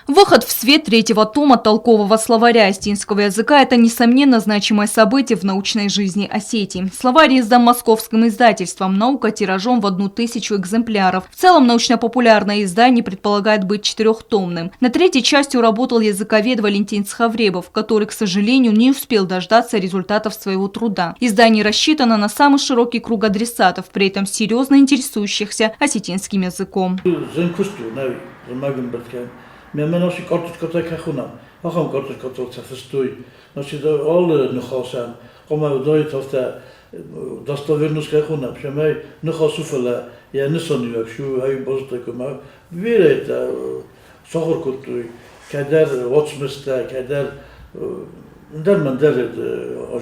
Выход в свет третьего тома толкового словаря осетинского языка – это, несомненно, значимое событие в научной жизни Осетии. Словарь издан московским издательством «Наука» тиражом в 1000 экземпляров. В целом, научно-популярное издание предполагает быть четырехтомным. Над третьей частью работал языковед Валентин Цховребов, который, к сожалению, не успел дождаться результатов своего труда. Издание рассчитано на самый широкий круг адресатов, при этом серьезно интересующихся осетинским языком. Мӕ карточкӕтӕ кӕхунам, ахӕм карточкӕтыл сӕ фыстой. Значит, алы ныхасӕн хъуамӕ уыдаид афтӕ достоверность кӕхунам, цӕмӕй ныхас у, фӕлӕ йӕ нысаниуӕг цы у, ӕй базыдтаиккой. Мӕ бирӕтӕ сахуыр кодтой кӕддӕр уацмыстӕ, кӕддӕр ӕндӕр мӕндӕр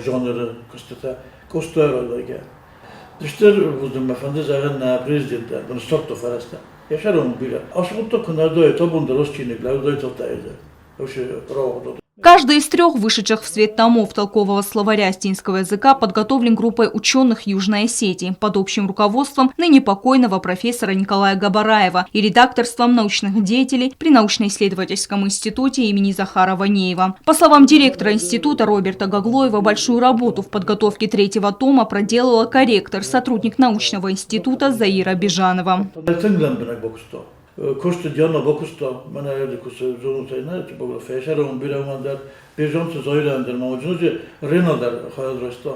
жанры куыстытӕ, Къостайы ралайгӕ. Стыр бузныг мӕ фӕнды зӕгъын нӕ президентӕн, бынстӕртты фӕрӕзтӕ. Йӕ сӕрон бирӕ. Ацы хъуыддаг куы нӕ уыдаид, абон дӕр уыцы чиныг лӕудаид афтӕ Каждый из трех вышедших в свет томов толкового словаря осетинского языка подготовлен группой ученых Южной Осетии под общим руководством ныне покойного профессора Николая Габараева и редакторством научных деятелей при научно-исследовательском институте имени Захара Ванеева. По словам директора института Роберта Гаглоева, большую работу в подготовке третьего тома проделала корректор, сотрудник научного института Заира Бежанова. Косты Диана бакуыста, мӕнӕ ӕрды кусы зонутӕй нӕ типография, сӕрон бирӕ уымӕн дӕр, Бежанты Заирӕн дӕр ма уыд, Рена дӕр хайад райста,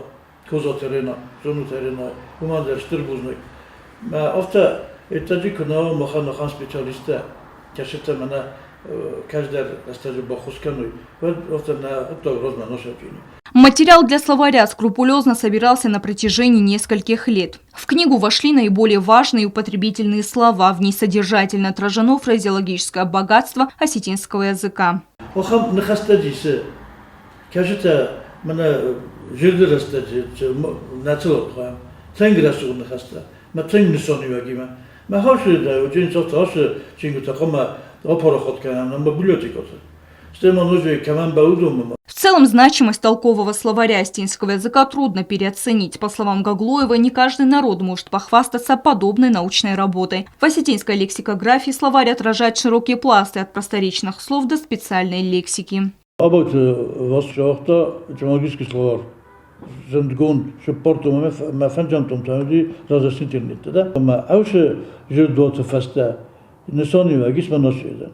Козаты Рена, зонутӕй Рена, уымӕн дӕр стыр бузныг. Мӕ афтӕ ӕддӕджы куы нӕ махӕн ахӕм специалисттӕ, кӕцытӕ мӕнӕ кӕсдӕр рӕстӕджы баххуыс кӕной, уӕд афтӕ нӕ хъуыддаг размӕ носӕджыни. Материал для словаря скрупулезно собирался на протяжении нескольких лет. В книгу вошли наиболее важные употребительные слова. В ней содержательно отражено фразеологическое богатство осетинского языка. Ахӕм ныхӕстӕ дисы, кӕцытӕ мӕнӕ зӕрды рӕстӕджы нӕ тынг рӕсугъд ныхӕстӕ, мӕ тынг нысаниуӕгимӕ. Мӕ хӕсы ацы чингуытӕ хъуамӕ апарахат кӕнӕм ӕмӕ библиотекӕты. Стӕй ма ноджы кӕмӕн бауыдон. В целом, значимость толкового словаря осетинского языка трудно переоценить. По словам Гаглоева, не каждый народ может похвастаться подобной научной работой. В осетинской лексикографии словарь отражает широкие пласты от просторечных слов до специальной лексики. Абайты Васо загъта этимологический словарь зындгонд цыппӕртом ӕмӕ фӕндзӕм томтӕ уыди разъяснительныйты да ӕмӕ ӕвсы зӕрдуаты фӕстӕ нысаниуӕг ис мӕ носидӕн.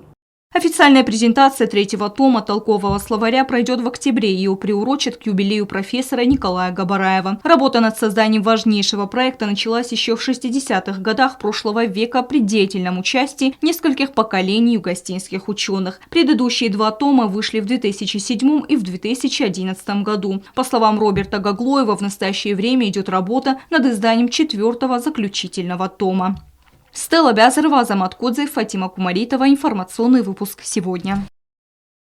Официальная презентация третьего тома толкового словаря пройдет в октябре. Ее приурочат к юбилею профессора Николая Габараева. Работа над созданием важнейшего проекта началась еще в 60-х годах прошлого века при деятельном участии нескольких поколений югоосетинских ученых. Предыдущие два тома вышли в 2007 и в 2011 году. По словам Роберта Гаглоева, в настоящее время идет работа над изданием четвертого заключительного тома. Стелла Бязарова, Азамат Кодзев, Фатима Кумаритова. Информационный выпуск сегодня.